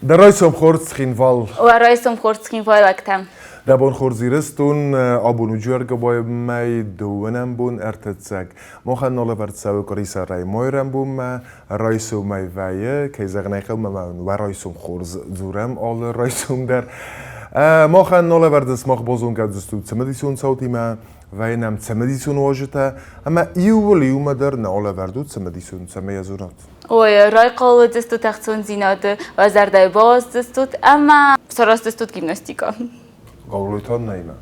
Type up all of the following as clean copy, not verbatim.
Дӕ райсом хорз, Цхинвал. Уӕ райсом хорз, цхинвайлӕгтӕ. Дӕ бон хорз, Ирыстон. Абон у Джиуӕргуыбайы мӕй дыууынӕм бон ӕртыццӕг. Махӕн нал ӕвӕрд цӕуы къуырисӕрӕй майрӕмбонмӕ. Райсомӕй вӕййы, кӕй зӕгъын ӕй хъӕуы, мӕ уӕ райсом хорз дзурӕм алы райсом дӕр. Махӕн нал ӕвӕрд сымах базонгӕ уыдзыстут цымыдисон цаутимӕ, вӕййы нӕм цымыдисон уазджытӕ, ӕмӕ иууыл иумӕ дӕр нал ӕвӕрд у цымыдисон, цӕмӕй йӕ дзурат. Ой, райхъал уыдзыстут ӕхцондзинады, уӕ зӕрдӕйы бауадздзыстут ӕмӕ сараздзыстут гимнастикӕ. Гаулуйтан нӕймӕ.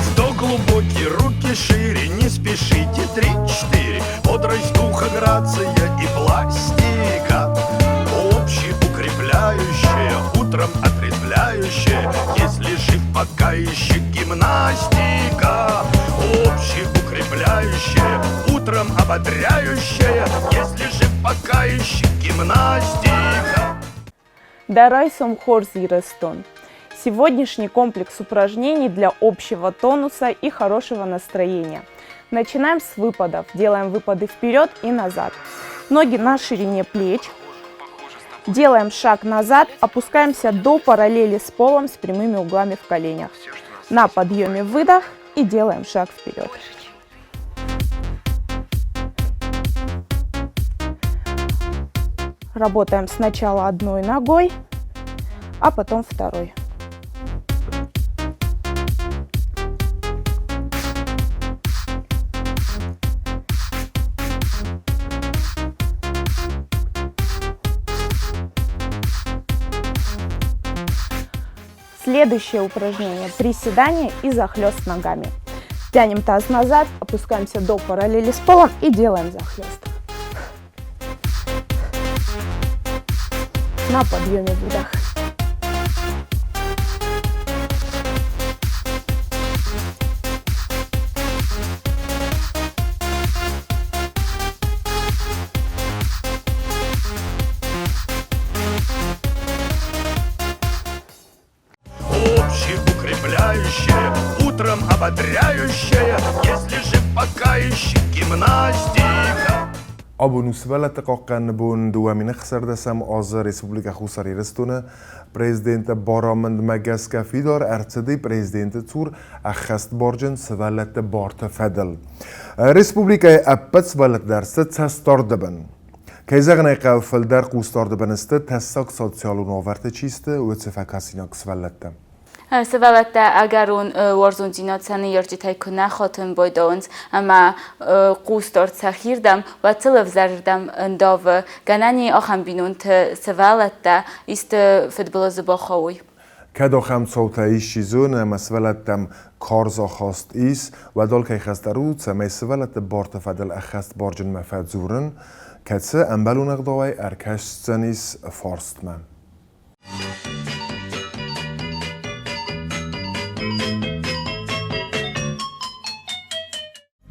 Вдох глубокий, руки шире, не спешите, три-четыре. Бодрость духа, грация и пластика. Общеукрепляющая, утром отрезвляющая. Если жив, пока еще гимнастика. Общеукрепляющая, утром ободряющая. Если жив, пока еще гимнастика. Дӕ райсом хорз, Ирыстон! Сегодняшний комплекс упражнений для общего тонуса и хорошего настроения. Начинаем с выпадов. Делаем выпады вперед и назад. Ноги на ширине плеч. Делаем шаг назад, опускаемся до параллели с полом с прямыми углами в коленях. На подъеме выдох и делаем шаг вперед. Работаем сначала одной ногой, а потом второй. Следующее упражнение – приседание и захлест ногами. Тянем таз назад, опускаемся до параллели с полом и делаем захлест. На подъеме выдох. Общеукрепляющая, утром ободряющая, если жив, пока еще гимнастика. Абон у сывӕллӕтты хъахъхъӕныны бон 2016 азы Республикӕ Хуссар Ирыстоны Президенты барамындмӕ гӕсгӕ фидар ӕрцыди Президенты цур ӕххӕстбарджын сывӕллӕтты барты фӕдыл. Республикӕйы ӕппӕт сывӕллӕттӕ дӕр сты цӕстдарды бын. Кӕй зӕгъын ӕй хъӕуы, фылдӕр хъусдарды бын сты, тӕссаг социалон уавӕрты чи сты, уыцы фӕкӕсинаг сывӕллӕттӕ. Сывӕллӕттӕ ӕгӕрон уарзондзинад сӕ ныййарджытӕй куы нӕ хатын байдауынц ӕмӕ хъусдард сӕхирдӕм, уӕд сыл ӕвзӕрырдӕм ӕндавы. Гӕнӕн и ахӕм бинонты сывӕллӕттӕ исты фыдбылызы бахауой. Кӕд ахӕм цаутӕ исчи зоны ӕмӕ сывӕллӕттӕм карз ахаст ис, уӕд алкӕй хӕс дӕр у, цӕмӕй сывӕллӕтты барты фӕдыл ӕххӕстбарджынмӕ фӕдзурын, кӕцы ӕмбӕлон ӕгъдауӕй ӕркӕсдзӕнис фарстмӕ.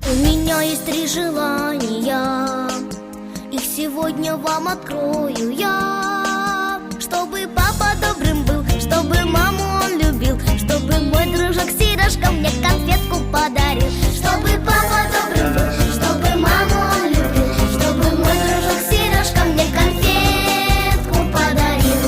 У меня есть три желания, их сегодня вам открою я. Чтобы папа добрым был, чтобы маму он любил, чтобы мой дружок Сережка мне конфетку подарил. Чтобы папа добрым был, чтобы маму он любил, чтобы мой дружок Сережка мне конфетку подарил.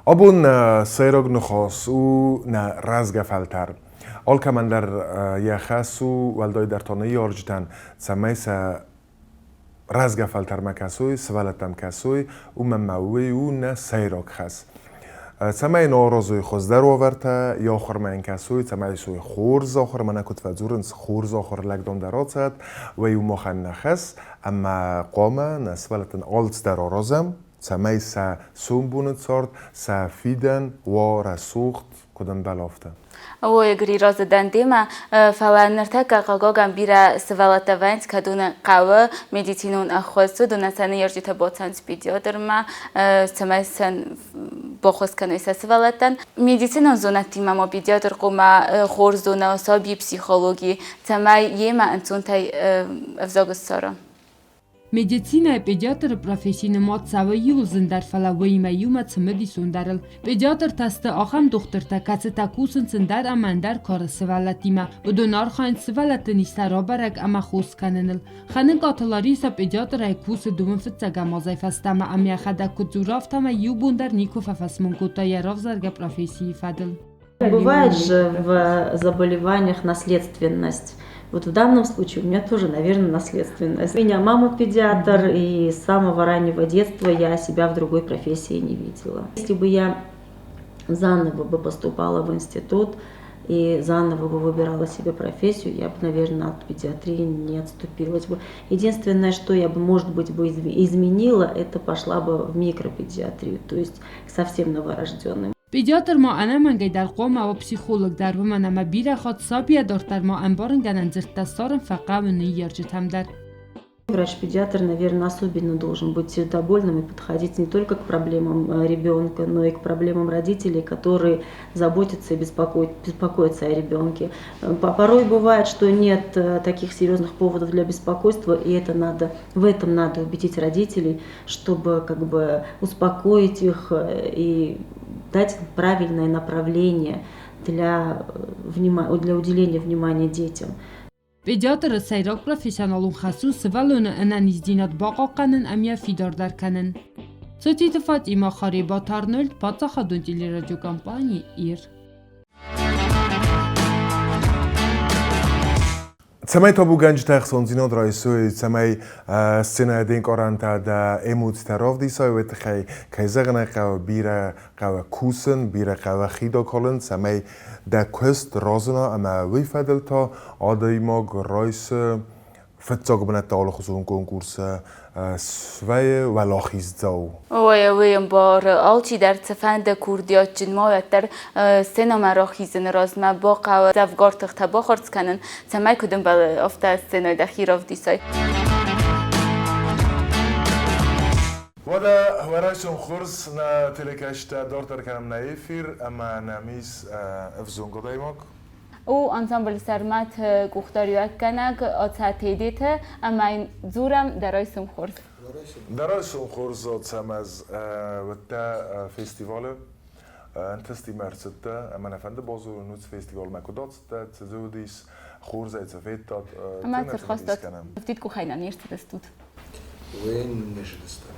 Абон нӕ сӕйраг ныхас у нӕ рӕзгӕ фӕлтӕр. Алкӕмӕн дӕр йӕ хӕс у, уӕлдайдӕр та ныййарджытӕн, цӕмӕй сӕ рӕзгӕ фӕлтӕрмӕ кӕсой, сывӕллӕттӕм кӕсой, уымӕн ма уый у нӕ сӕйраг хӕс. Цӕмӕй йын аразой хуыздӕр уавӕртӕ, йӕ ахуырмӕ йын кӕсой, цӕмӕй суой хорз ахуыр, мӕнӕ куыд фӕдзурынц, хорз ахуыр лӕгдон дӕр ацӕуӕд, уый у махӕн нӕ хӕс, ӕмӕ хъуамӕ нӕ сывӕллӕттӕн алцыдӕр аразӕм, цӕмӕй сӕ сомбоны цард, сӕ фидӕн уа рӕсугъд, куыд ӕмбӕлы, афтӕ. Ой, Гри разы дӕн демӕ, фӕлӕ ныртӕккӕ хъыгагӕн бирӕ сывӕллӕттӕ вӕййынц, кӕд уын хъӕуы медицинон ӕххуыс, уыдон сӕ ныййарджытӕ бацӕуынц педиатрмӕ, цӕмӕй сын баххуыс кӕной сӕ сывӕллӕттӕн. Медицинон зонӕдтимӕ ма педиатр хъуамӕ хорз зона сабийы психологи, цӕмӕй йемӕ ӕнцонтӕй ӕвзаг ссара. Медицинӕйы педиатры професси нымад цӕуы иуыл зындӕр, фӕлӕ уыимӕ иумӕ цымыдисондӕрыл. Педиатртӕ сты ахӕм дохтыртӕ, кӕцытӕ кусынц ӕндӕр ӕмӕ ӕндӕр кары сывӕллӕттимӕ. Уыдон архайынц сывӕллӕтты низтӕ рабӕрӕг ӕмӕ хос кӕныныл. Хӕныкъаты Ларисӕ педиатрӕй кусы дыууын фыццӕгӕм азӕй фӕстӕмӕ ӕмӕ йӕхӕдӕг куыд дзуры, афтӕмӕй иу бон дӕр никуы фӕфӕсмон кодта йӕ равзаргӕ профессийы фӕдыл. Бывает же в заболеваниях наследственность. Вот в данном случае у меня тоже, наверное, наследственность. У меня мама педиатр, и с самого раннего детства я себя в другой профессии не видела. Если бы я заново бы поступала в институт и заново бы выбирала себе профессию, я бы, наверное, от педиатрии не отступилась бы. Единственное, что я бы, может быть, бы изменила, это пошла бы в микропедиатрию, то есть к совсем новорожденным. Педиатр ма ӕнӕмӕнгӕй дӕр хъуамӕ уа психолог дӕр, уымӕн ӕмӕ бирӕ хатт сабийӕ дарддӕр ма ӕмбарынгӕнӕн дзырдтӕ ссарын фӕхъӕуы ныййарджытӕм дӕр. Врач-педиатр, наверное, особенно должен быть сердобольным и подходить не только к проблемам ребенка, но и к проблемам родителей, которые заботятся и беспокоятся о ребенке. Порой бывает, что нет таких серьезных поводов для беспокойства, и в этом надо убедить родителей, чтобы как бы успокоить их и дать правильное направление для уделения внимания детям. Педиатры сӕйраг профессионалон хӕс у сывӕллоны ӕнӕниздзинад бахъахъхъӕнын ӕмӕ йӕ фидардӕр кӕнын. Цотиты Фатимӕ, Харебаты Арнольд, паддзахадон телерадиокомпани «Ир». Цӕмӕй табугӕнджытӕ ӕхцондзинад райсой, цӕмӕй сценӕйы де нкъарӕнтӕ, дӕ эмоцитӕ равдисай, уый тыххӕй, кӕй зӕгъын ӕй хъӕуы, бирӕ хъӕуы кусын, бирӕ хъӕуы хид акалын, цӕмӕй дӕ куыст разына ӕмӕ уый фӕдыл та адӕймаг райсы фыццаг бынӕттӕ алыхуызон конкурсы свӕййы уӕлахиздзау. Ой, уый ӕмбары, алчидӕр цыфӕнды курдиатджын ма уӕддӕр сценӕмӕ рахизыны размӕ бахъӕуы дзӕвгар тыхтӕ бахардз кӕнын, цӕмӕй куыд ӕмбӕлы, афтӕ сценӕйы дӕхи равдисай. Уӕдӕ уӕ хорз нӕ телекӕсджытӕ дарддӕр кӕнӕм нӕ эфир ӕмӕ нӕм ис ӕвзонг адӕймаг. У ансамбль Сӕрмӕт къухдариуӕггӕнӕг Оца Тедеты ӕмӕ йын дзурӕм дӕ райсом хорз. Дӕ райсом хорз, Оцӕмӕз. Уыдтӕ фестивалы ӕнтыстимӕ ӕрцыдтӕ ӕмӕ нӕ фӕнды базонын, уыцы фестивалмӕ куыд ацыдтӕ, цы дзы уыдис, хорзӕй цы федтат, Ӕмӕ цы рхастат? Афтид къухӕй нӕ не рцыдыстут? Уый не сыдыстӕм.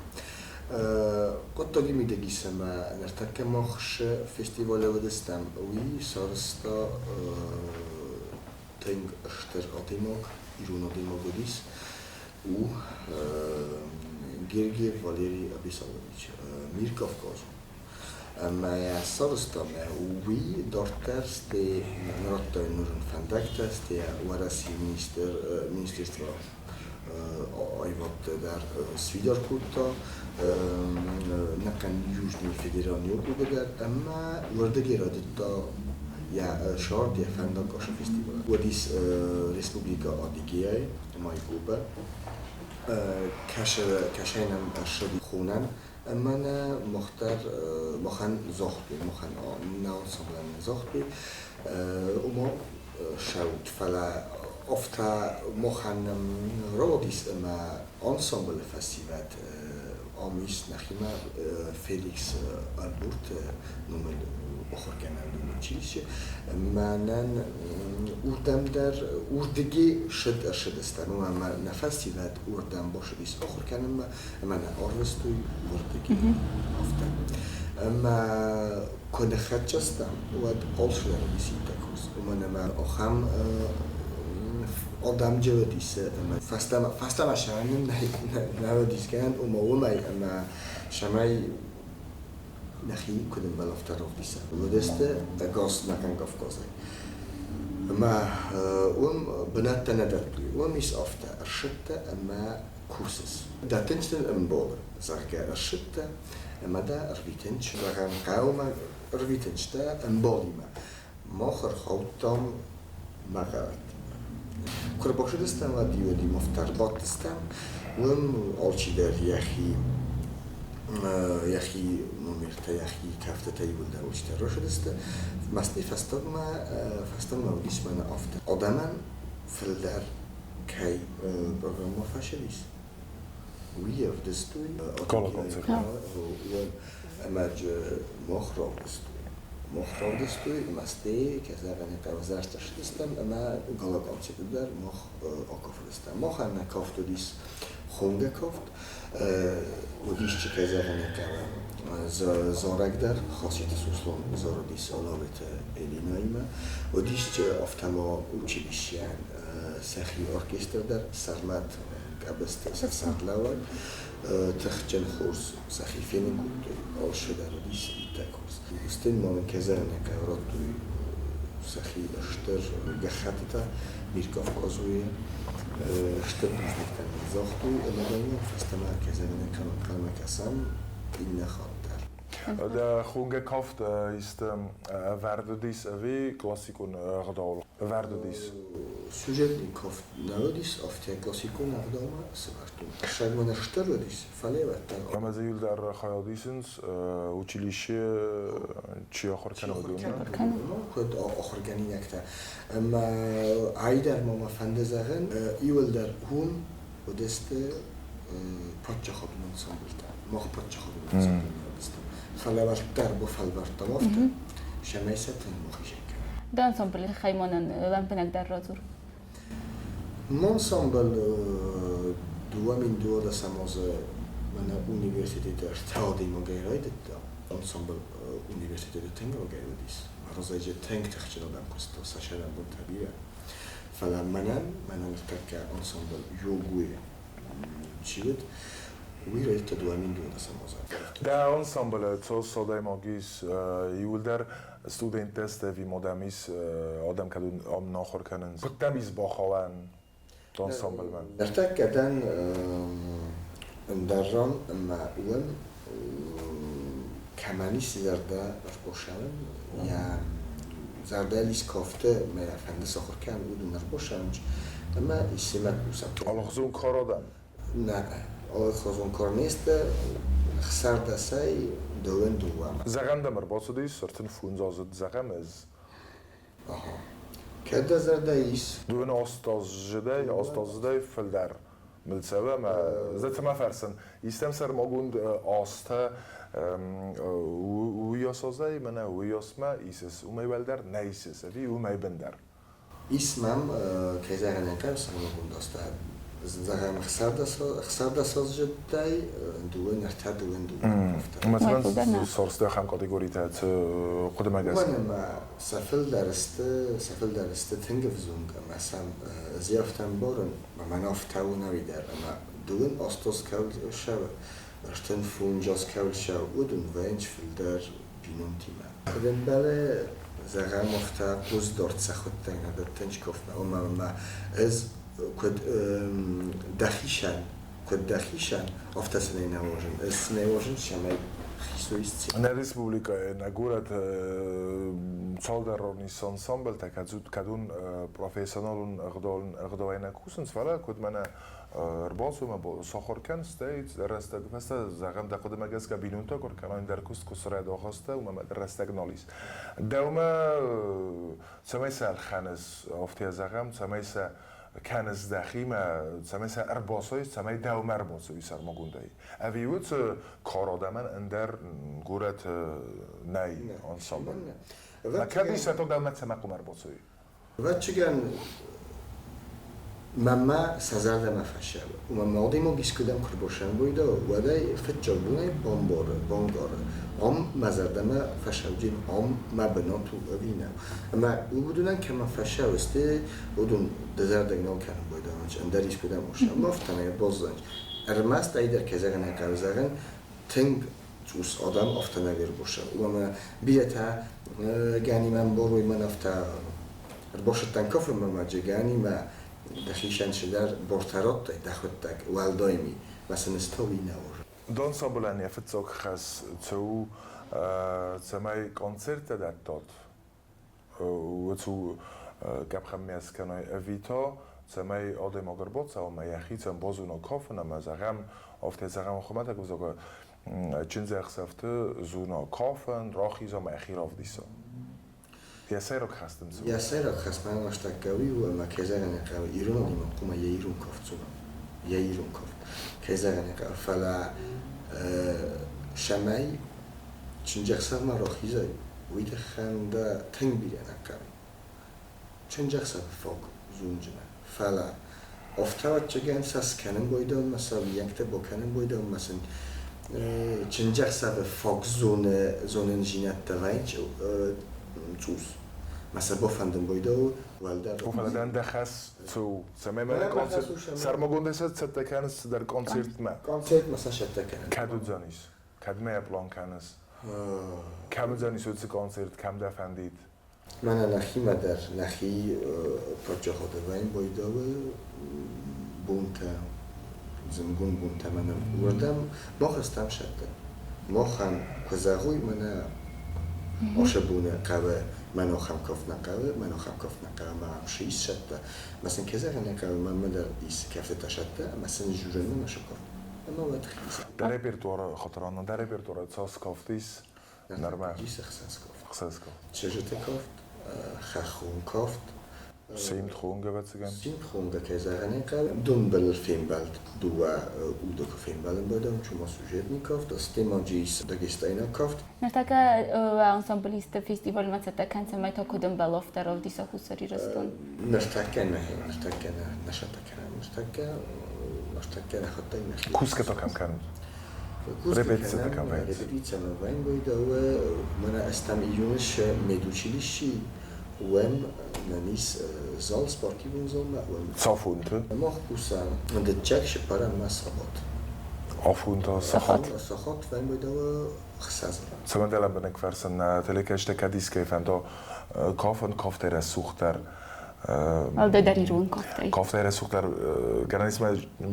Хъуыддаги мидӕг ис ӕмӕ ныртӕккӕ мах цы фестивалы уыдыстӕм, уый сарӕзта тынг стыр адӕймаг, ирон адӕймаг уыдис, у Гергиев Валерий Абисалович, Мир Кавказу. Ӕмӕ йӕ сарӕзта мӕ уый дарддӕр сте радта йын фӕндӕгтӕ, сте Уӕрӕсейы министерство аивӕдты дӕр сфидар кодта, нӕхъӕн Южный федеральный округы дӕр ӕмӕ уырдыгӕй райдыдта йӕ сӕрд, йӕ фӕндаг ацы фестиваль. Уыдис Республикӕ Адыгеяйы, Майкопы. Кӕсӕйнӕм ӕрсыди хонӕн ӕмӕ нӕ мах дӕр махӕн загътой, махӕн нӕ ансамблӕн загътой, ома шӕут, фӕлӕ афтӕ махӕн рауадис ӕмӕ ансамблы фӕсивӕд ам ис нӕхимӕ Феликс Альбурты номыл ахуыргӕнӕндон училище. Мӕнӕн уырдӕм дӕр уырдыгӕй сыд ӕрсыдыстӕм ӕмӕ нӕ фӕсивӕд уырдӕм бацыдис ахуыр кӕнынмӕ ӕмӕ нӕ арвыстой уырдыгӕй афтӕ. Ӕмӕ куы ныххӕццӕ стӕм, уӕд алцыдӕр уыдис иттӕг хорз, уымӕн ӕмӕ ахӕм адӕм уыдис ӕмӕ фӕстӕмӕ сӕнын нӕ уыдис гӕнӕн, ома уымӕй ӕмӕ цӕмӕй нӕхи куыд ӕмбӕлы, афтӕ равдисӕм. Уыдысты ӕгас нӕхъӕн Кавказӕй. Ӕмӕ уым бынӕттӕ нӕ дӕттой. Уым ис афтӕ, ӕрсыдтӕ ӕмӕ кусыс. Дӕттынц дын ӕмбалы, зӕгъгӕ, ӕрсыдтӕ ӕмӕ дӕ ӕрвитынц, зӕгъӕм, хъӕумӕ ӕрвитынц дӕ ӕмбалимӕ. Мах ӕрхаудтам мӕгъӕлӕттимӕ. Куы ӕрбацыдыстӕм, уӕд иуӕдимӕ ӕрбадтыстӕм, уым алчидӕр йӕхи номертӕ, йӕхи кӕфтытӕ иууылдӕр алчидӕр рацыдысты. Мӕсти фӕстагмӕ уыдис мӕнӕ афтӕ. Адӕмӕн фылдӕр кӕй программӕ фӕцыдис, уый ӕвдыстой. Гала-концерт. Ӕмӕ мах равдыстой. Мах равдыстой, мӕстӕй, кӕй ӕвзӕрст ӕрцыдыстӕм ӕмӕ гала-концерты дӕр мах акафыдыстӕм. Махӕн нӕ кафт уыдис хонгӕ кафт, уыдис, чи кӕй зӕгъын ӕй хъӕуы, зарӕг дӕр, Хаситы Сослан зарыдис Алаветы Элинаимӕ, уыдис афтӕ ма училищейӕн сӕхи оркестр дӕр, Сӕрмӕт Къӕбысты сӕ сӕргълӕууӕг, тыхджын хорз сӕхи фенын кодтой, алцыдӕр уыдис иттӕг хорз. Стӕй ма мын кӕй зӕгъын ӕй хъӕуы, радтой сӕхи стыр гӕххӕттытӕ Мир Кавказуйы стыр бузныгтӕ мын загътой ӕмӕ дӕм фӕстӕмӕ кӕй зӕгъын ӕй хъӕуы, ӕнхъӕлмӕ кӕсӕм иннӕ хатт дӕр. Дӕ хонгӕ кафт исты ӕвӕрд уыдис ӕви классикон ӕгъдауыл ӕвӕрд уыдис? Сюжетный кафт нӕ уыдис, афтӕ классикон ӕгъдаумӕ сӕвӕрдтон. Ӕфсӕдмӕ нӕ стыр уыдис, фӕлӕ уӕддӕр. Ӕмӕ дзы иу дӕр хайад исынц училище чи ахуыр кӕны, уыдонмӕ? Куыд ахуыргӕнинӕгтӕ. Ӕмӕ ай дӕр ма мӕ фӕнды зӕгъын, иуылдӕр уым уыдысты паддзахадон ансамблтӕ. Мах паддзахадон ансамбль нӕ уыдыстӕм. Фӕлӕ уӕддӕр бафӕлвӕрдтам афтӕ, цӕмӕй сӕ тынг бахизын кӕнӕм. Дӕ ансамблы тыххӕй мӕнӕн лӕмбынӕгдӕр радзур. Ансамбль 2012 азы мӕнӕ университеты ӕртӕ адӕймагӕй райдыдта. Ансамбль университеты тынг рагӕй уыдис. Разӕджы тынг тыхджын адӕм куыста, сӕ сӕрӕнбонтӕ бирӕ. Фӕлӕ мӕнӕн ныртӕккӕ ансамбль Йогуйы чи уыд, уый райдыдта 2012 азы. Дӕ ансамблы цас адӕймаг ис, иууылдӕр студенттӕ сты ӕви ма дӕм ис адӕм кӕд ам нӕ ахуыр кӕнынц? Куыд дӕм ис бахауӕн ансамблмӕ? Ныртӕккӕ дӕн ӕндӕр ран ӕмӕ уым кӕмӕн ис зӕрдӕ ӕрбосӕнын, йӕ зӕрдӕйыл ис кафты, мӕ йӕ фӕнды сахуыр кӕнын, уыдон ӕрбосӕнынц ӕмӕ семӕ кусӕм. Алыхуызон кар адӕм? Нӕ, алыхуызон кар не сты, 16-ӕй 22-мӕ. Зӕгъӕм дӕм ӕрбацыдис 35 азы, зӕгъӕм ӕз. Аха. Кӕд дӕ зӕрдӕ ис? Дыууын астаздзыдӕй фылдӕр мыл цӕуы ӕмӕ цӕмӕ фӕрсын, истӕм сӕрмагонд азтӕ уыйас азӕй мӕнӕ уыйасмӕ исыс, уымӕй уӕлдӕр нӕ исыс ӕви уымӕй бындӕр? Ис мӕм, кӕй зӕгъын ӕй хъӕуы, сӕрмагонд азтӕ. Зӕгъӕм, 16-азджыдтӕй дыууын ӕртӕ, дыууын дыууӕ. Мӕцӕлӕн сорсты ахӕм категоритӕ цы хъуыдымӕ гӕсгӕ? Уымӕн ӕмӕ сӕ фылдӕр сты тынг ӕвзонг ӕмӕ сӕм ӕз афтӕ ӕмбарын, мӕн афтӕ у нӕуи дӕр, ӕмӕ дыууын астоз кӕуыл ссӕуы, 35 аз кӕуыл ссӕуы, уыдон вӕййынц фылдӕр бинонтимӕ. Куыд ӕмбӕлы, зӕгъӕм, афтӕ хъусдард сӕхуыдтӕг нӕ дӕттынц кофтмӕ, уымӕн ӕмӕ ӕз куыд дӕхицӕн, афтӕ сын ӕй нӕ уарзын. Ӕз сын ӕй уарзын, цӕмӕй хицой сценӕ. Нӕ республикӕйы, нӕ горӕты цалдӕр ис ансамблтӕ, кӕдон профессионалон ӕгъдауӕй нӕ кусынц, фӕлӕ куыд мӕнӕ ӕрбацу ӕмӕ сахуыр кӕн, стӕй рӕстӕг фӕстӕ, зӕгъӕм, дӕ хъуыдымӕ гӕсгӕ бинонтӕ куы ркӕной, ӕндӕр куыст куы срӕд ахаста, уымӕ рӕстӕг нал ис. Дӕумӕ цӕмӕй сӕ ӕлхӕныс, афтӕ зӕгъӕм, цӕмӕй сӕ кӕныс дӕхимӕ, цӕмӕй сӕ ӕрбацӕуис, цӕмӕй дӕумӕ ӕрбацӕуис сӕрмагондӕй? Ӕви уыцы кар адӕмӕн ӕндӕр горӕты нӕй ансамбль? Кӕд ис, то дӕумӕ цӕмӕ хъуамӕ ӕрбацӕуй? Ӕвӕццӕгӕн, Мӕнмӕ сӕ зӕрдӕмӕ фӕцӕуы. Уымӕн ма адӕймаг искуыдӕм куы рбосӕнбойда, уӕд ӕй фыццаг бонӕй бамбары, бангары, ам мӕ зӕрдӕмӕ фӕцӕудзӕн, ам мӕ бынат у ӕви нӕ. Ӕмӕ уыдонӕн кӕмӕ фӕцӕуы, сты, уыдон дызӕрдыг нал кӕнын байдайынц, ӕндӕр искуыдӕм осӕн, афтӕмӕй баззайынц. Ӕрмӕст ӕй дӕр кӕй зӕгъын ӕй хъӕуы зӕгъын, тынг цъус адӕм афтӕ нӕ вербосы. Уымӕ бирӕтӕ гӕнимӕ ӕмбарой мӕн афтӕ ӕрбасыдтӕн кафынмӕ мӕ джеганимӕ дӕхицӕн цыдӕр бортӕ радтай дӕхуыдтӕг уӕлдай ми, мӕ сын стауи нӕ уарзын. Донсабылӕн йӕ фыццаг хӕс цы у, цӕмӕй концерттӕ дӕттат, уыцы гӕпхӕммӕ скӕной ӕви та, цӕмӕй адӕймаг ӕрбацӕуа ӕмӕ йӕхицӕн базона кафын ӕмӕ зӕгъӕм, афтӕ зӕгъӕм хуымӕтӕг ӕвзагӕй чындзӕхсӕвты зона кафын, рахиза ӕмӕ йӕхи равдиса. Йӕ сӕйраг хӕс дын цы у? Йӕ сӕйраг хӕс мӕ рӕстӕг уый у, ӕмӕ кӕй зӕгъын ӕй хъӕуы, ирон адӕмӕн хъуамӕ йӕ ирон кафт зона. Йӕ ирон кафт. Кӕй зӕгъын ӕй хъӕуы, фӕлӕ цӕмӕй чындзӕхсӕвмӕ рахизай, уый тыххӕн дӕ тынг бирӕ нӕ хъӕуы. Чындзӕхсӕвы фаг зонджынӕ. Фӕлӕ афтӕ ӕвӕццӕгӕн сӕ скӕнын байдайынмӕ, сӕ уиӕнгтӕ бакӕнын байдайынмӕ сын чындзӕхсӕвы фаг зонындзинӕдтӕ вӕййынц цъус. Мӕ сӕ бафӕндын байдайы уӕлдӕр. Фӕлӕ дӕн дӕ хӕс цы у? Цӕмӕй мӕнӕ концерт сӕрмагондӕй сӕ цӕттӕ кӕныс цыдӕр концертмӕ? Концертмӕ сӕ цӕттӕ кӕнын. Кӕд уыдзӕнис? Кӕдмӕ йӕ план кӕныс? Кӕм уыдзӕнис уыцы концерт, кӕм дӕ фӕндид? Мӕнӕ нӕхимӕ дӕр нӕхи паддзахады байдауы бонтӕ, зынгон бонтӕ мӕнӕ уырдӕм мах ӕстӕм сӕттын. Махӕн куы зӕгъой, мӕнӕ ашы боны хъӕуы мӕн ахӕм кафт нӕ хъӕуы, мӕн ахӕм кафт нӕ хъӕуы, мӕ ам ис сӕттӕ. Мӕ сын кӕй зӕгъын нӕ хъӕуы, мӕнмӕ дӕр ис кӕфтытӕ сӕттӕ, ӕмӕ сын журӕнмӕ мӕ кафт. Ӕмӕ уӕд хицӕн. Дӕ репертуары хатыран, дӕ репертуары цас кафт ис? Нормально. Ис ӕхсӕз кафт. Ӕхсӕз кафт. Чызджыты кафт, хӕххон кафт. Симд-хонгӕ, ӕвӕццӕгӕн? Симд-хонгӕ, кӕй зӕгъын ӕй хъӕуы. Донбылыл фембӕлд дыууӕ уды куы фембӕлын байдайӕм, чума сюжетный кафт, стемаджы ис дагестайнаг кафт. Ныртӕккӕ ансамблисты фестивальмӕ цӕттӕ кӕн, цӕмӕй та куыд ӕмбӕлы афтӕ равдиса Хуссар Ирыстон? Ныртӕккӕ нӕ, ныртӕккӕ нӕ, нӕ цӕттӕ кӕнӕм. Ныртӕккӕ, ныртӕккӕ нӕхӕдӕг нӕхи. Кусгӕ та кӕм кӕнут? Репетицитӕ кӕм вӕййынц? Репетицӕмӕ вӕййын Мӕнӕ ӕстӕм июны медучилищи уӕм нӕм ис зал, спортивон залмӕ уӕм. Цафонты? Мах кусӕм дыккаг цыппӕрӕммӕ сахат. Афонта сахат? Сахат вӕййын байдауы ӕхсӕз. Цӕмӕн дӕ лӕмбынӕг фӕрсын, телекӕсджытӕ кӕд искӕй фӕнда кафын, кафтӕй рӕсугъддӕр Уӕлдайдӕр ирон кафтӕй. Кафтӕй рӕсугъддӕр гӕнӕн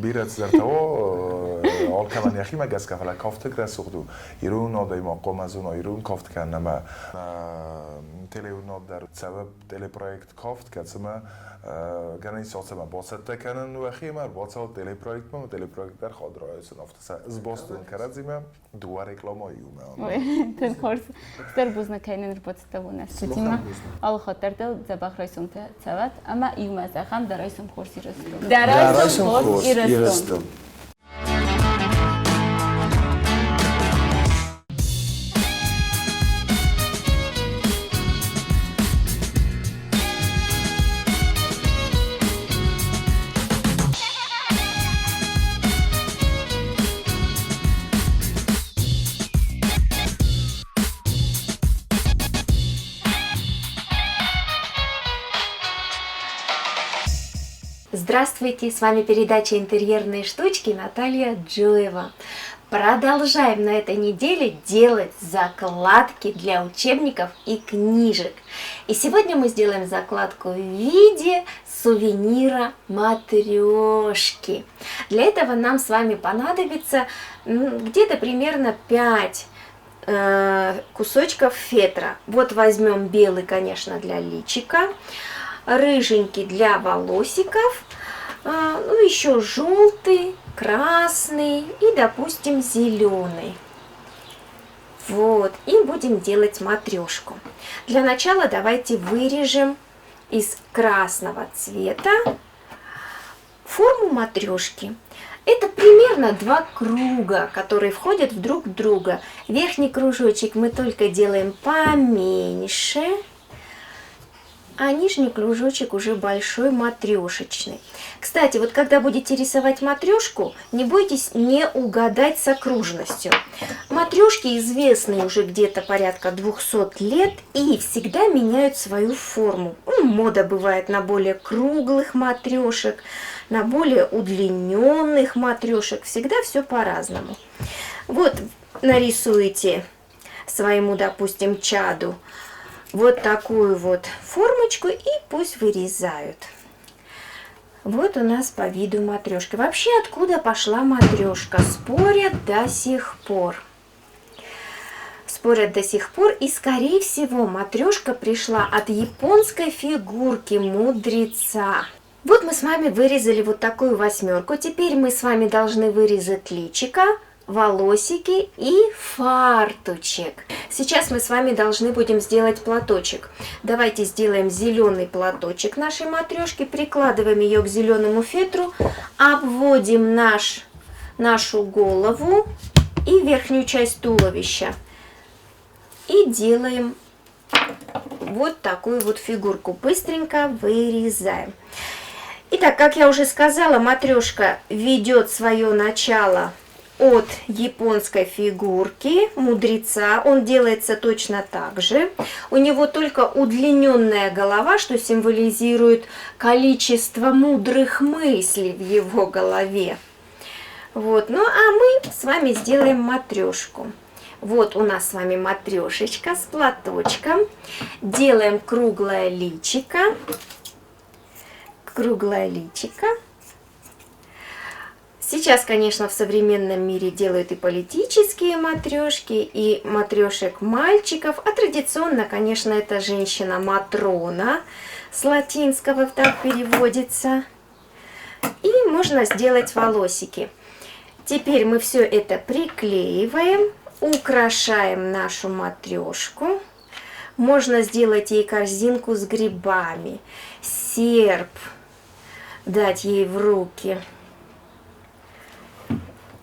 бирӕ цыдӕртӕ у, алкӕмӕн йӕхимӕ гӕсгӕ, фӕлӕ кафт тынг рӕсугъд у. Ирон адӕймаг хъуамӕ зона ирон кафт кӕнын ӕмӕ телеуынад дӕр цӕуы телепроект кафт, кӕцымӕ гӕнӕн ис алцӕмӕ бацӕттӕ кӕнын уӕхимӕ, ӕрбацӕуӕд телепроектмӕ, телепроект дӕр хадрайсын афтӕ сӕ сбастон кӕрӕдзимӕ. Дыууӕ рекламӕйы иумӕ. Ой, тынг хорз. Стыр бузныг кӕй нын ӕрбацыдтӕ уынӕ студимӕ. Алы хатт дӕр дыл дзӕбӕх райсомтӕ цӕуӕд ӕмӕ иумӕ зӕгъӕм дӕ райсом хорз Ирыстон. Дӕ райсом хорз Ирыстон. Здравствуйте, с вами передача «Интерьерные штучки» Наталья Джуева. Продолжаем на этой неделе делать закладки для учебников и книжек. И сегодня мы сделаем закладку в виде сувенира матрешки. Для этого нам с вами понадобится где-то примерно 5 кусочков фетра. Вот возьмем белый, конечно, для личика, рыженький для волосиков, ну еще желтый, красный и, допустим, зеленый. Вот, и будем делать матрешку. Для начала давайте вырежем из красного цвета форму матрешки. Это примерно два круга, которые входят в друг друга. Верхний кружочек мы только делаем поменьше, А нижний кружочек уже большой матрешечный. Кстати, вот когда будете рисовать матрешку, не бойтесь не угадать с окружностью. Матрешки известны уже где-то порядка 200 лет и всегда меняют свою форму. Ну, мода бывает на более круглых матрешек, на более удлиненных матрешек. Всегда все по-разному. Вот нарисуете своему, допустим, чаду вот такую вот формочку и пусть вырезают. Вот у нас по виду матрешки. Вообще, откуда пошла матрешка? Спорят до сих пор. Спорят до сих пор. И, скорее всего, матрешка пришла от японской фигурки мудреца. Вот мы с вами вырезали вот такую восьмерку. Теперь мы с вами должны вырезать личико, волосики и фартучек. Сейчас мы с вами должны будем сделать платочек. Давайте сделаем зеленый платочек нашей матрешки. Прикладываем ее к зеленому фетру, обводим нашу голову и верхнюю часть туловища. И делаем вот такую вот фигурку. Быстренько вырезаем. Итак, как я уже сказала, матрешка ведет свое начало от японской фигурки мудреца. Он делается точно так же. У него только удлиненная голова, что символизирует количество мудрых мыслей в его голове. Вот. Ну а мы с вами сделаем матрешку. Вот у нас с вами матрешечка с платочком. Делаем круглое личико. Круглое личико. Сейчас, конечно, в современном мире делают и политические матрешки, и матрешек мальчиков, а традиционно, конечно, это женщина-матрона, с латинского так переводится. И можно сделать волосики. Теперь мы все это приклеиваем, украшаем нашу матрешку. Можно сделать ей корзинку с грибами, серп дать ей в руки.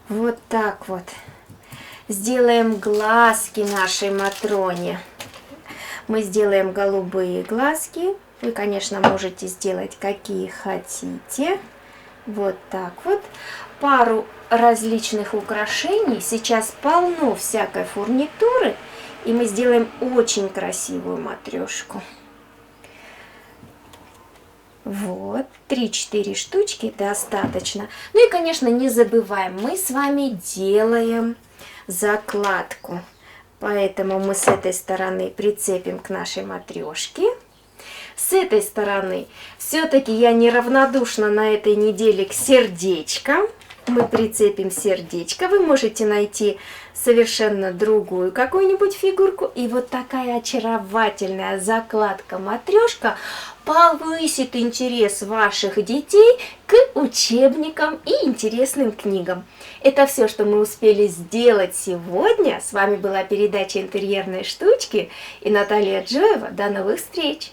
Вот так вот. Сделаем глазки нашей Матроне. Мы сделаем голубые глазки. Вы, конечно, можете сделать какие хотите. Вот так вот. Пару различных украшений. Сейчас полно всякой фурнитуры. И мы сделаем очень красивую матрешку. Вот, 3-4 штучки достаточно. Ну и, конечно, не забываем, мы с вами делаем закладку. Поэтому мы с этой стороны прицепим к нашей матрешке. С этой стороны все-таки я неравнодушна на этой неделе к сердечкам. Мы прицепим сердечко. Вы можете найти совершенно другую какую-нибудь фигурку. И вот такая очаровательная закладка-матрешка повысит интерес ваших детей к учебникам и интересным книгам. Это все, что мы успели сделать сегодня. С вами была передача «Интерьерные штучки» и Наталья Джоева. До новых встреч!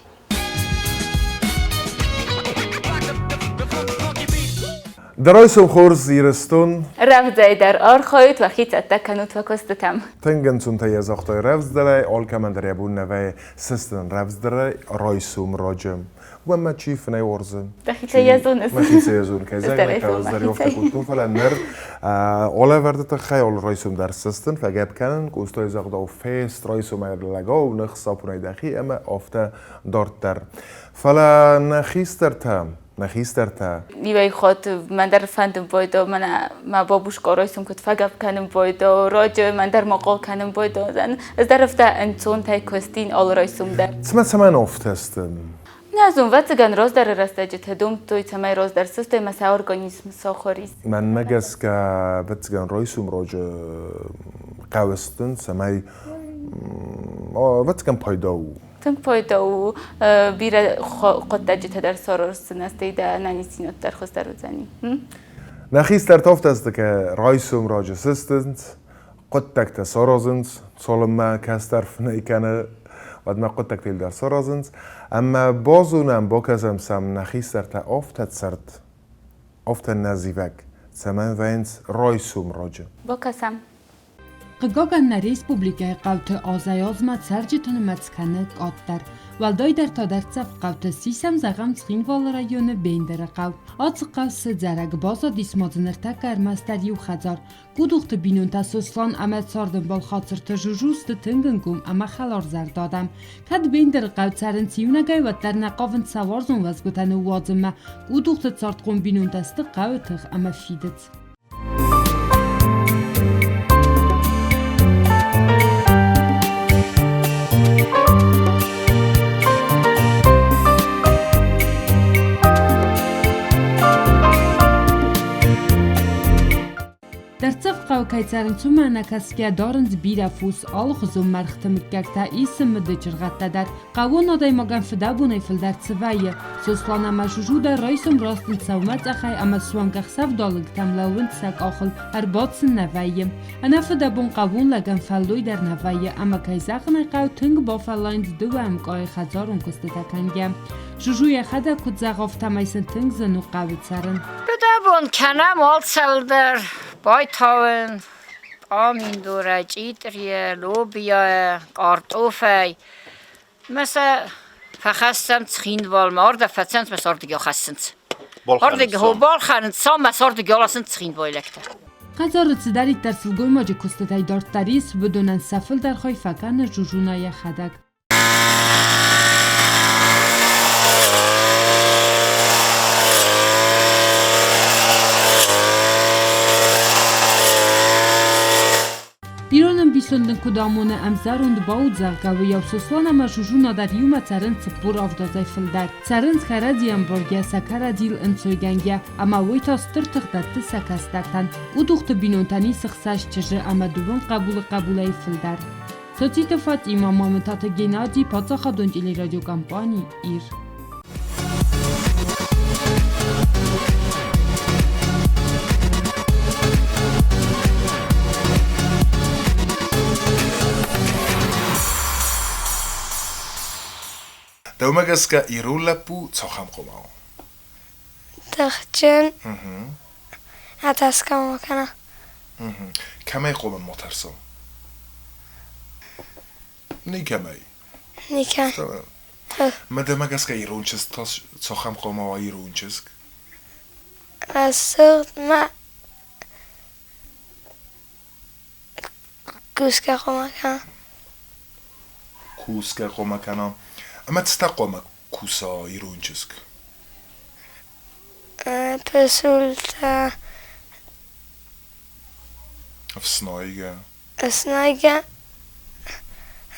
Дӕ райсом хорз, Ирыстон! Рӕвдзӕй дӕр архайут, уӕхи цӕттӕ кӕнут уӕ куыстытӕм. Тынг ӕнцонтӕй йӕ загътай рӕвдздӕрӕй, алкӕмӕн дӕр йӕ бон нӕ вӕййы сыстын рӕвдздӕрӕй райсом раджы. Уӕмӕ чи фынӕй уарзы? Дӕхицӕй йӕ зоныс? Мӕхицӕй йӕ зонын, кӕй зӕгъын ӕй хъӕуы, ӕз дӕр афтӕ кодтон, фӕлӕ ныр алӕвӕрды тыххӕй алы райсом дӕр сыстын, фӕгӕпп кӕнын, Къостайы загъдау фест райсомӕй лӕгау ных сапонӕй дӕхи ӕмӕ афтӕ дарддӕр. Фӕлӕ нӕ хистӕртӕ, нӕ хистӕртӕ. Иуӕй хатт мӕн дӕр фӕндын байдо, мӕнӕ мӕ бабушка райсом куыд фӕгӕпп кӕнын байдо, раджы мӕн дӕр ма хъал кӕнын байдо. Ӕз дӕр афтӕ ӕнцонтӕй куыстин алы райсом дӕр. Цымӕ цӕмӕн афтӕ сты? Нӕ зон, ӕвӕццӕгӕн раздӕры рӕстӕджыты домдтой, цӕмӕй раздӕр сыстой ӕмӕ сӕ организм сахуыр ис. Мӕнмӕ гӕсгӕ, ӕвӕццӕгӕн, райсом раджы хъӕуы стын, цӕмӕй ӕвӕццӕгӕн пайда у. Тынг пайда у, бирӕ хъуыддаджытӕ дӕр сараздзынӕ, стӕй дӕ ӕнӕниздзинад дӕр хуыздӕр уыдзӕни. Нӕ хистӕртӕ афтӕ райсом раджы сыстынц, хъуыддӕгтӕ саразынц, цалынмӕ кӕстӕр фынӕй кӕны, уӕдмӕ хъуыддӕгтӕ дӕр саразынц. Ӕмӕ базонӕм, бакӕсӕм сӕм нӕ хистӕртӕ афтӕ цырд, афтӕ нӕзивӕг, цӕмӕн вӕййынц райсом раджы. Бакӕсӕм. Хъыгагӕн, нӕ республикӕйы хъӕуты азӕй-азмӕ цӕрджыты нымӕц кӕны къаддӕр. Уӕлдайдӕр та дӕрддзӕф хъӕуты сисӕм, зӕгъӕм, Цхинвалы районы Бендеры хъӕу. Ацы хъӕу сыдзӕрӕг баззадис ма дзы ныртӕккӕ ӕрмӕстдӕр иу хӕдзар. Къудухты бинонтӕ Сослан ӕмӕ цардӕмбал Хацырты Жужу сты тынг ӕнгом ӕмӕ хӕларзӕрдӕ адӕм. Кӕд Бендеры хъӕу цӕрынц иунӕгӕй, уӕддӕр нӕ хъавынц сӕ уарзон уӕзгуытӕ ныууадзынмӕ. Къудухты цардхъом бинонтӕ сты хъӕуы тых ӕмӕ фидыц. Дӕрддзӕф хъӕуы кӕй цӕрынц, уымӕ ӕнӕкӕсгӕ дарынц бирӕ фос, алыхуызон мӕргъты мыггӕгтӕ, исы мыды чыргъӕдтӕ дӕр. Хъӕууон адӕймагӕн фыдӕбонӕй фылдӕр цы вӕййы. Сослан ӕмӕ Жужу дӕр райсом растынц сӕумӕцъӕхӕй ӕмӕ суанг ӕхсӕвдалынгтӕм лӕууынц сӕ къахыл, ӕрбадт сын нӕ вӕййы. Ӕнӕфыдӕбон хъӕууон лӕгӕн фӕллой дӕр нӕ вӕййы ӕмӕ, кӕй зӕгъын ӕй хъӕуы, тынг бафӕллайынц дыууӕ ӕмкъайы хӕдзарон куыстытӕ кӕнгӕ. Жужу йӕхӕдӕг куыд зӕгъы, афтӕмӕй сын тынг зын у хъӕуы цӕрын. Фыдӕбон кӕнӕм алцӕуылдӕр, байтауын, пъаминдорӕй, чъитърийӕ, лобийайӕ, къартъофӕй. Мӕ сӕ фӕхӕссӕм Цхинвалмӕ, ардӕ фӕцӕнц мӕ сӕ ардыгӕй ахӕссынц. Ардыгӕй балхӕнынц сӕ мӕ сӕ ардыгӕй аласынц цхинвайлӕгтӕ. Хӕдзары цыдӕриддӕр сылгоймаджы куыстытӕй дарддӕр ис, уыдонӕн сӕ фылдӕр хай фӕкӕны Жужуна йӕхӕдӕг. Ирон ӕмбисонд ын куыд амоны, ӕмзӕронд бауд, зӕгъгӕ, уыйау Сослан ӕмӕ Жужуна дӕр иумӕ цӕрынц 47 азӕй фылдӕр. Цӕрынц кӕрӕдзи ӕмбаргӕ, сӕ кӕрӕдзийыл ӕнцойгӕнгӕ, ӕмӕ уый та стыр тых дӕтты сӕ кӕстӕртӕн. Къудухты бинонтӕн ис ӕхсӕз чызджы ӕмӕ дыууын хъӕбулы хъӕбулӕй фылдӕр. Социты Фатима, Мамытаты Геннадий, паддзахадон телерадиокомпани «Ир». Дӕумӕ гӕсгӕ ирон лӕппу цахӕм хъуамӕ у? Тыхджын, ӕдасгӕ ма кӕна. Кӕмӕй хъуамӕ ма тӕрса? Никӕмӕй. Никӕй. Мӕ дӕмӕ гӕсгӕ ирон чызг та цахӕм хъуамӕ уа ирон чызг? Рӕсугъд ма кусгӕ хъуамӕ кӕна. Кусгӕ хъуамӕ кӕна. Ӕмӕ цытӕ хъуамӕ куса ирон чызг? Пысултӕ. Ӕфснайгӕ. Ӕфснайгӕ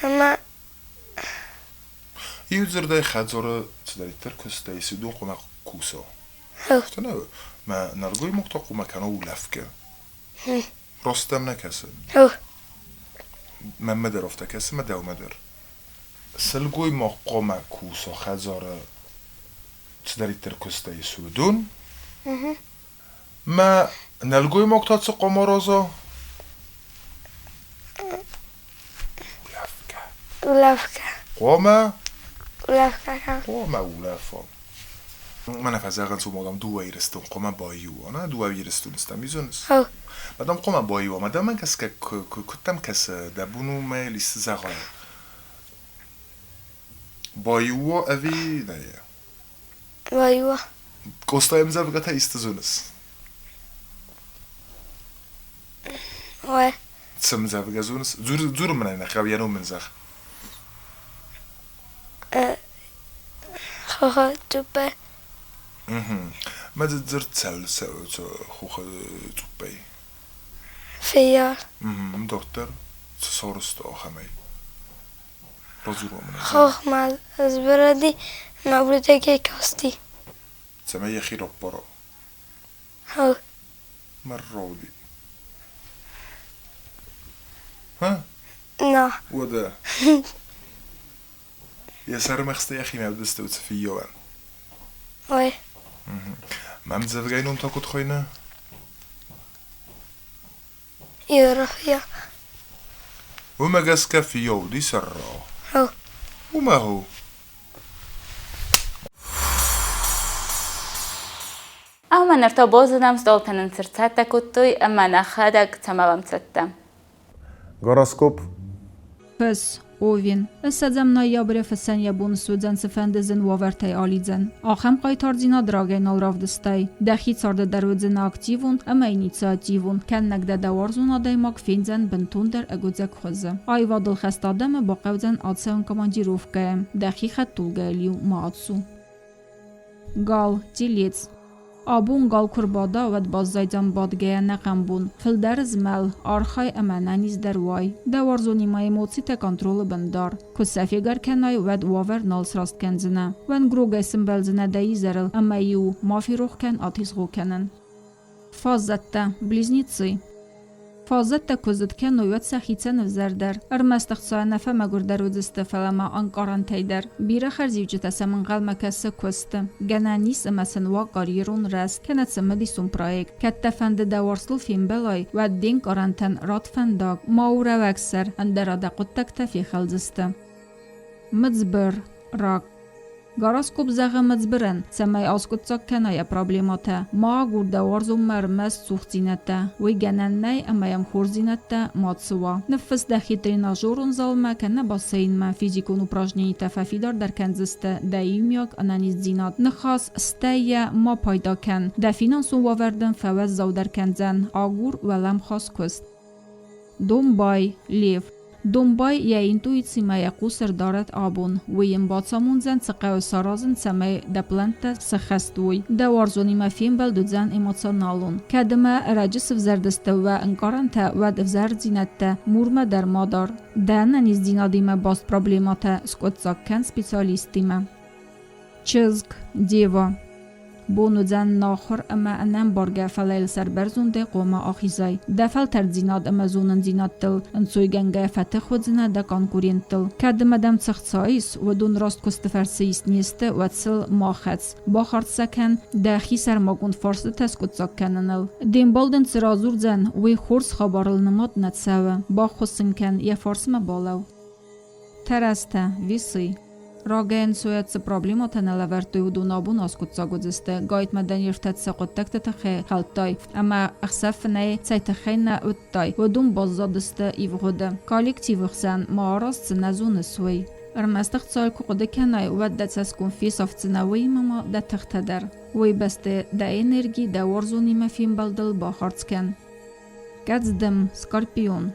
ӕмӕ Иудзырдӕй хӕдзары цыдӕриддӕр куыстӕй ис, уыдон хъуамӕ куса. Афтӕ нӕ мӕ нӕлгоймаг та хъуамӕ кӕна улӕфгӕ. Раст дӕм нӕ кӕсы? Мӕнмӕ дӕр афтӕ кӕсы, мӕ дӕумӕ дӕр. Сылгоймаг хъуамӕ куса хӕдзары цыдӕриддӕр куыстӕй ис, уыдон. Мӕ нӕлгоймаг та цы хъуамӕ араза? Улӕфгӕ. Улӕфгӕ. Хъуамӕ? Улӕфгӕ кӕн. Хъуамӕ улӕфа. Мӕнӕ фӕзӕгъынц уымӕ, дам, дыууӕ Ирыстон хъуамӕ баиу уа, нӕ? Дыууӕ Ирыстоны стӕм изоныс? Мадам хъуамӕ баиу уа. Мадам гӕсгӕ куыд дӕм кӕсы, дӕ бон у мӕ исты зӕгъай? Баиу уа ӕви нӕ? Баиу уа. Къостайы ӕмдзӕвгӕтӕ исты зоныс? Уӕ. Цы мдзӕвгӕ зоныс? Дзур мын ӕй нӕ хъӕуы, йӕ ном мын зӕгъ. Хохы цъуппӕй. Мӕ дзырд хохы цъуппӕй. Фиййау. Дарддӕр цы сарӕзта ахӕмӕй? Радзур-ма мын. Хохмӕ сбырыди мӕ уырдыгӕй касти. Цӕмӕй йӕхи раппара? Хо. Мӕррауди. Ха? На. Уӕдӕ. Йӕ сӕрымӕгъзтӕ йӕхимӕ уыдысты уыцы фыййауӕн. Ой. Мӕ ӕмдзӕвгӕйы ном та куыд хуыйны? Иерархия. Уымӕ гӕсгӕ фыййау уыди сӕрра. Хо. Уымӕ хо. Ӕмӕ ныр та базонӕм, стъолтӕ нын цы рцӕттӕ кодтой ӕмӕ нӕхӕдӕг цӕмӕ уӕм цӕттӕ. Гороскоп. Фыс, Овен. Ссӕдзӕм ноябры фысӕн йӕ бон суыдзӕн цыфӕнды зын уавӕртӕй алидзӕн. Ахӕм хъайтардзинад рагӕй нал равдыстай. Дӕхи царды дӕр уыдзынӕ активон ӕмӕ инициативон, кӕннӕг дӕ дӕ уарзон адӕймаг фендзӕн бынтондӕр ӕгуыдзӕг хуызы. Аивадыл хӕст адӕмы бахъӕудзӕн ацӕуын командировкӕйы. Дӕхи хӕдтулгӕйыл-иу ма ацу. Гал, телец. Абон гал куы рбада, уӕд баззайдзӕн бадгӕйӕ ӕнӕхъӕн бон. Фылдӕр змӕл, архай ӕмӕ ӕнӕниздӕр уай. Дӕ уарзонимӕ эмоцитӕ контролы бын дар. Куы сӕ фегӕр кӕнай, уӕд уавӕр нал сраст кӕндзынӕ. Уӕнгрогӕй сымбӕлдзынӕ дӕ изӕрыл ӕмӕ-иу ма ферох кӕн атезгъо кӕнын. Фаззӕттӕ, близнецы. Фаззӕттӕ куы зыд кӕной, уӕд сӕхицӕн ӕвзӕрдӕр. Ӕрмӕст ӕхцайӕ нӕ фӕмӕгуырдӕр уыдзысты, фӕлӕ ма ӕнкъарӕнтӕй дӕр. Бирӕ хӕрзиуджытӕ сӕм ӕнхъӕлмӕ кӕсы куысты. Гӕнӕн ис ӕмӕ сын уа карьерон рӕзт кӕнӕ цымыдисон проект. Кӕд дӕ фӕнды дӕ уарзтыл фембӕлай, уӕд де нкъарӕнтӕн ратт фӕндаг, ма у рӕуӕгсӕр, ӕндӕра дӕ хъуыддӕгтӕ фехӕлдзысты. Мыдзбыр, рак. Гороскоп зӕгъы мыдзбырӕн, цӕмӕй аскъуыддзаг кӕна йӕ проблемӕтӕ, ма агур дӕ уарзонмӕ ӕрмӕст цухдзинӕдтӕ, уый гӕнӕн нӕй ӕмӕ йӕм хорздзинӕдтӕ мацы уа. Ныффысс дӕхи тренажерон залмӕ кӕнӕ бассейнмӕ, физикон упражненитӕ фӕфидардӕр кӕндзысты дӕ иумиаг ӕнӕниздзинад. Ныхас, стӕй йӕ ма пайда кӕн, дӕ финансон уавӕр дын фӕуӕззаудӕр кӕндзӕн, агур уӕлӕмхас куыст. Домбай, Лев. Домбай йӕ интуицимӕ йӕ хъус ӕрдарӕд абон. Уый йын бацамондзӕн, цы хъӕуы саразын, цӕмӕй дӕ плӕнттӕ сӕххӕст уой. Дӕ уарзонимӕ фембӕлд уыдзӕн эмоционалон. Кӕд ӕмӕ ӕрӕджы сывзӕрдысты уӕ ӕнкъарӕнтӕ, уӕд ӕвзӕрдзинӕдтӕ мурмӕ дӕр ма дар. Дӕ ӕнӕниздзинадимӕ баст проблемӕтӕ скъуыддзаг кӕн специалисттимӕ. Чызг, Дева. Бон уыдзӕн нахуыр ӕмӕ ӕнӕмбаргӕ, фӕлӕ йыл сӕрбӕрзондӕй хъуамӕ ахизай. Дӕ фӕлтӕрддзинад ӕмӕ зонындзинӕдтыл ӕнцойгӕнгӕ фӕтых уыдзынӕ дӕ конкуренттыл. Кӕд ӕмӕ дӕм цы хца ис, уыдон раст куысты фӕрцы ист не сты, уӕд сыл ма хӕц. Бахардз сӕ кӕн дӕхи сӕрмагонд фарстытӕ скъуыддзаг кӕныныл. Де мбал дын цы радзурдзӕн, уый хорз хабарыл нымад нӕ цӕуы. Баххуыс ын кӕн, йӕ фарсмӕ балӕуу. Тӕрӕзтӕ, весы. Рагӕй ӕнцойад цы проблемӕтӕ нӕ лӕвӕрдтой, уыдон абон аскъуыддзаг уыдзысты. Гайтмӕ дӕ нервтӕ сӕ хъуыддӕгты тыххӕй хӕлдтай ӕмӕ ӕхсӕв фынӕй цӕй тыххӕй нӕ уыдтай, уыдон баззадысты ивгъуыды. Коллективы хсӕн ма арӕзт цы нӕ зоныс, уый. Ӕрмӕст ӕхцайыл куы хъуыды кӕнай, уӕд дӕ цӕсгом фесафдзынӕ, уыимӕ ма дӕ тыхтӕ дӕр. Уый бӕсты дӕ энерги дӕ уарзонимӕ фембӕлдыл бахардз кӕн. Кӕдздым, Скорпион.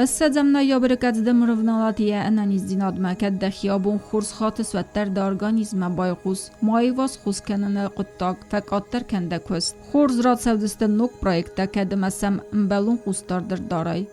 Ссӕдзӕм ноябры кӕдздым рывналат йӕ ӕнӕниздзинадмӕ, кӕд дӕхи абон хорз хатыс, уӕддӕр дӕ организммӕ байхъус. Ма иваз хос кӕныны хъуыддаг, фӕкъаддӕр кӕн дӕ куыст. Хорз рацӕудзысты ног проекттӕ, кӕд ӕмӕ сӕм ӕмбӕлон хъусдард ӕрдарай.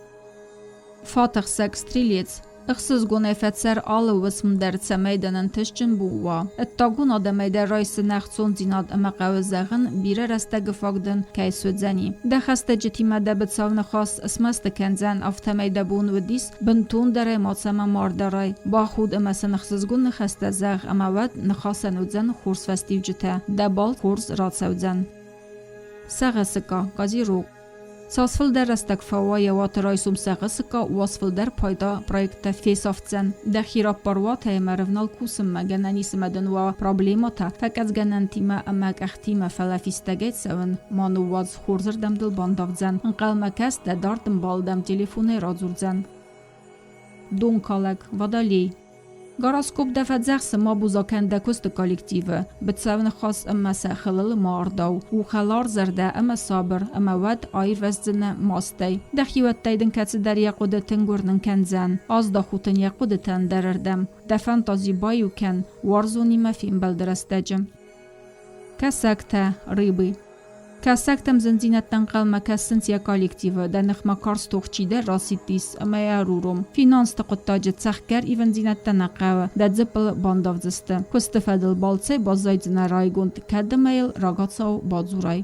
Фатӕхсӕг стрелец. Ӕхсызгонӕй фӕцӕр алы уысм дӕр, цӕмӕй дын ӕнтыстджын уа. Ӕддагон адӕмӕй дӕр райсын ӕхцондзинад ӕмӕ хъӕуы зӕгъын, бирӕ рӕстӕгы фаг дын кӕй суыдзӕни. Дӕ хӕстӕджытимӕ дӕ быцӕу ныхас смӕсты кӕндзӕн, афтӕмӕй дӕ бон уыдис, бынтондӕрӕй мацӕмӕ ма рдарай. Бахуд ӕмӕ сын ӕхсызгон ныхӕстӕ зӕгъ ӕмӕ уӕд ныхасӕн уыдзӕн хорз фӕстиуджытӕ, дӕ бал хорз рацӕудзӕн. Сӕгъӕсыкъа, Козерог. Цас фылдӕр рӕстӕг фӕуа йӕ уаты райсом сӕгъӕсыкъа, уас фылдӕр пайда проекттӕ фесафдзӕн. Дӕхи раппар уатӕй ӕмӕ рывнал кусынмӕ, гӕнӕн ис ӕмӕ дын уа проблемӕтӕ, фӕкъӕдзгӕнӕнтимӕ ӕмӕ къӕхтимӕ, фӕлӕ фистӕгӕй цӕуын ма ныууадз, хорзырдӕм дыл бандавдзӕн. Ӕнхъӕлмӕ кӕс, дӕ дард ӕмбал дӕм телефонӕй радзурдзӕн. Донкалӕг, Водолей. Гороскоп дӕ фӕдзӕхсы ма буза кӕн дӕ куысты коллективы, быцӕу ныхас ӕмӕ сӕ хылыл ма ардау, у хӕларзӕрдӕ ӕмӕ сабыр, ӕмӕ уӕд аирвӕздзынӕ мастӕй. Дӕхиуӕттӕй дын кӕцыдӕр йӕ хъуыды тынг уырнын кӕндзӕн, аздахут ын йӕ хъуыдытӕ ӕндӕрырдӕм. Дӕ фантази баиу кӕн уарзонимӕ фембӕлды рӕстӕджы. Кӕсӕгтӕ, рыбы. Кӕсӕгтӕм зындзинӕдтӕ ӕнхъӕлмӕ кӕсынц йӕ коллективы, дӕ ныхмӕ карз тох чидӕр расидтис ӕмӕ йӕ ӕруром. Финансты хъуыддаджы цӕхгӕр ивындзинӕдтӕ нӕ хъӕуы, дӕ дзыппыл бандавдзысты. Куысты фӕдыл балцӕй баззайдзынӕ райгонд, кӕд ӕмӕ йыл рагацау бадзурай.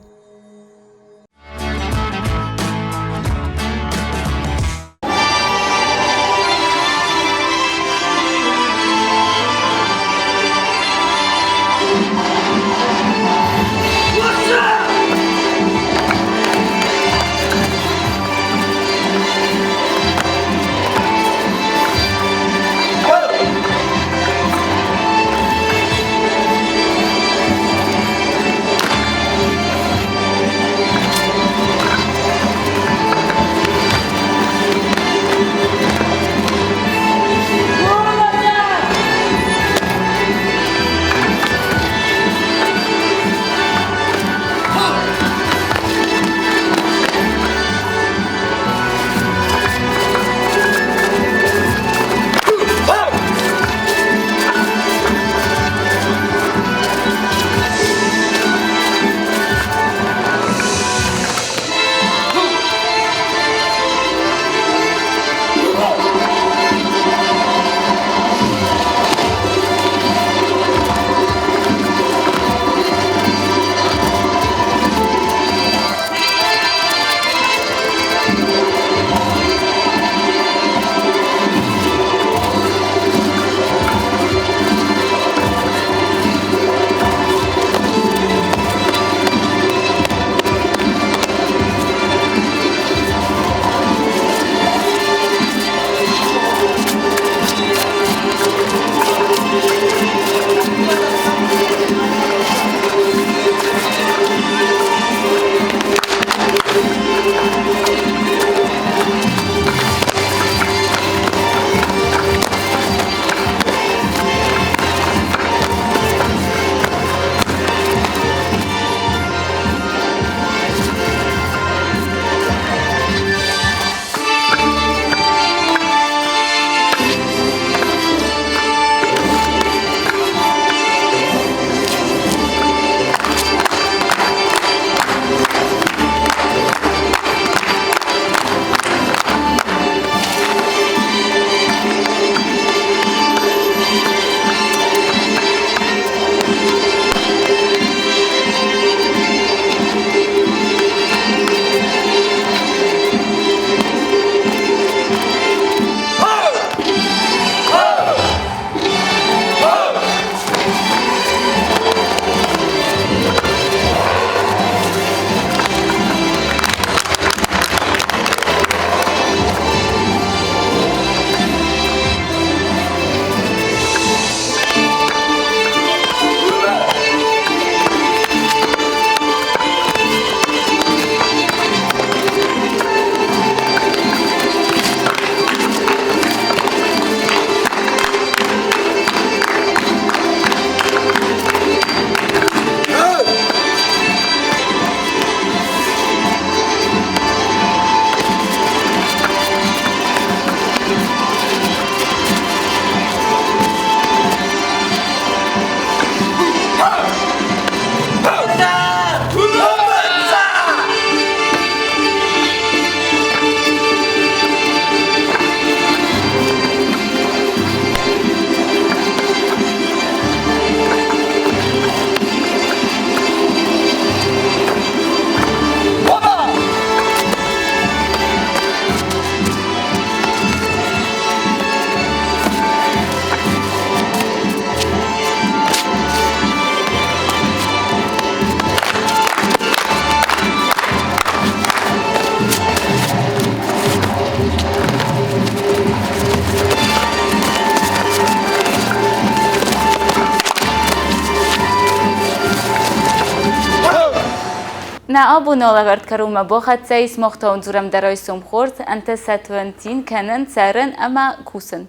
Нӕ абоны алӕвӕрд кӕронмӕ бахӕццӕ ис, мах та уын дзурӕм дӕ райсом хорз, ӕнтысӕд уын цин кӕнын, цӕрын ӕмӕ кусын.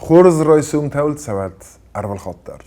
Хорз райсомтӕ уыл цӕуӕд ӕрвылхатт дӕр.